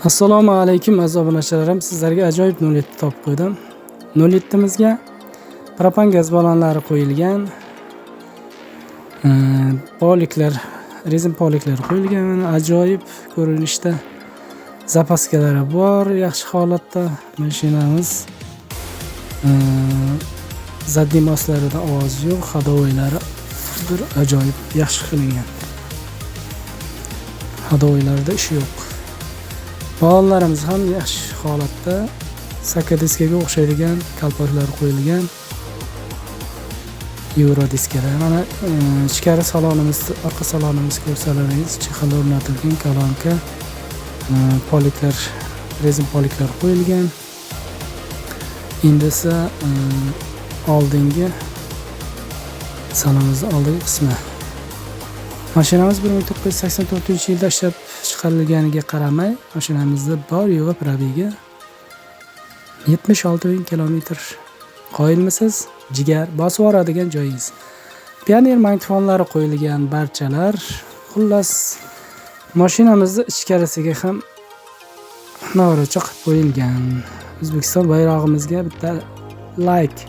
Assalomu alaykum aziz obunachilarim, sizlarga ajoyib 07 topib qo'ydim. 07mizga propan gaz ballonlari qo'yilgan. Poliklar, rezin poliklar qo'yilgan. Mana ajoyib ko'rinishda zapaskalari bor, yaxshi holatda mashinamiz. Zadniy mostlarida ovoz yo'q, ходовойлari bir ajoyib yaxshi qilingan. Ходовойларida ish yo'q. Ballonlarimiz ham yaxshi holatda, sakadiskaga o'xshaydigan kalpaklar qo'yilgan. Euro diskalar. Mana ichkari salonimiz, orqa salonimiz ko'rsalaringiz, chexil o'rnatilgan kolonka, poliklar, rezin poliklar qo'yilgan. Endi esa oldingi salonimizning oldingi qismi. Mashinamiz 1984-yilda ishlab chiqarilganiga qaramay, mashinamizda bor yo'g'i probegi 76 ming kilometr. Qoyilmisiz? Jigar bosib yuboradigan joyingiz. Pioneer magnitofonlari qo'yilgan barchalar. Xullas, mashinamizni ichkarisiga ham navrocha qilib qo'yilgan. O'zbekiston bayrog'imizga bitta like.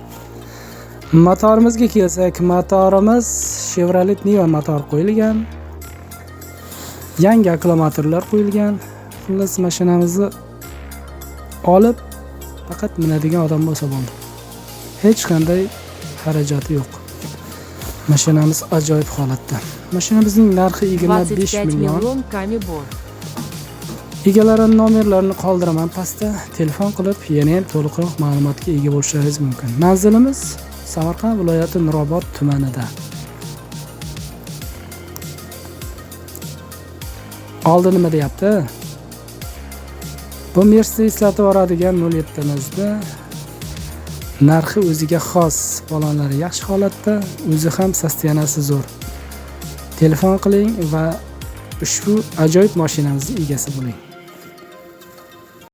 Motorimizga kelsak, motorimiz Chevrolet Niva motor qo'yilgan. Yangi akkumulyatorlar qo'yilgan. Xullas, mashinamizni olib faqat minadigan odam bo'lsa bo'ldi. Hech qanday xarajati yo'q. Mashinamiz ajoyib holatda. Mashinamizning narxi 25 25 million. million Камибор. Egalari nomerlarini qoldiraman pastda. Telefon qilib yana ham to'liqroq ma'lumotga ega bo'lishingiz mumkin. Manzilimiz Samarqand viloyati Nurobod tumanida. Oldi nima deyapti? Bu Mercedes eslatib yuboradigan 07mizda narxi o'ziga xos, ballonlari yaxshi holatda, o'zi ham sostoyanasi zo'r. Telefon qiling va ushbu ajoyib mashinamizning egasi bo'ling.